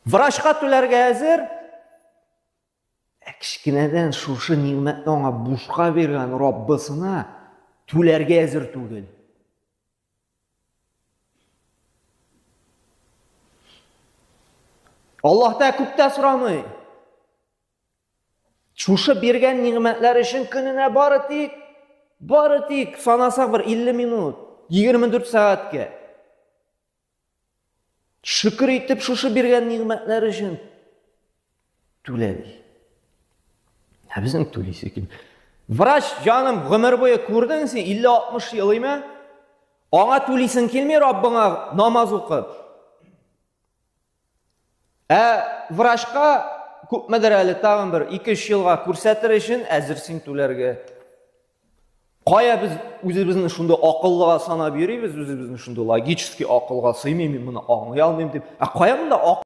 Врачка түләргә әзер, ә кечкенәдән шушы нигъмәтне аңа бушка биргән Раббысына түләргә әзер түгел. Аллаһ та күп тә сорамый. Шушы биргән нигъмәтләр өчен көненә бары тик, бары тик санасак бер 50 минут, 24 сәгатькә. Шөкер итеп шушы биргән нигъмәтләр өчен түлә ди. Ә безнең түлисе килми. Врач, җаным, гомер буе күрдең син, 50-60 ел име? Аңа түлисең килми Раббыңа намаз укып. Ә врачка күпмедер әле тагын бер 2-3 елга күрсәтер өчен әзер син түләргә. Кая без үзебезне шундый акыллыга санап йөрибез, үзебезне шундый логический акылга сыймый, мин моны аңлый алмыйм дип. Ә кая монда акыл?